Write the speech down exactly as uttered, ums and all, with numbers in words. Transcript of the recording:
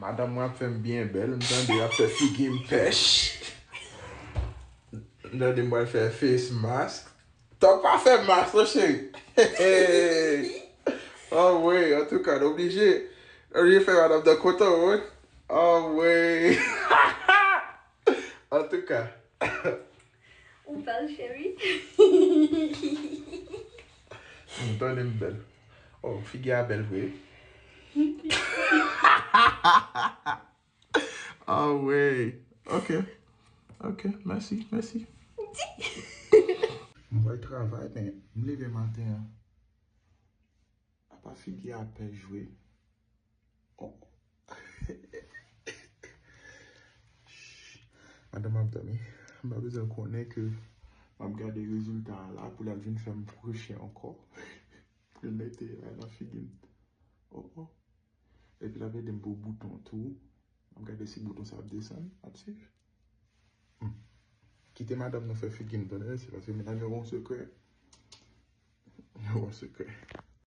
Madanm mwen ap fè m byen bèl, m tande l ap fè figi m pèch. M tande m pral fè face mask. Tòg pa fè mask non, cheri. Anmwey, antouka, n oblije. N oblije fè madanm nan kontan, wi. Anmwey. Antouka. Ou bèl, cheri. M tande m bèl. Oh, figi a bèl vre. Anmwey. Ok. Ok, mèsi, mèsi. M pral travay, men m leve maten an. Apa figi a pèch vre. Oh. Madanm ap dòmi. M pa bezwen konnen ke m ap gade rezilta a la pou l al vin fè m kroche ankò. Pou l mete a nan figi m. Oh, oh. Epi l ap ede m pou bouton tou. M ap gade si bouton sa ap desann, ap swiv. Hmm. Kite madanm nou fè figi m, tande, se paske medam yo gon sekrè. Yo gon sekrè.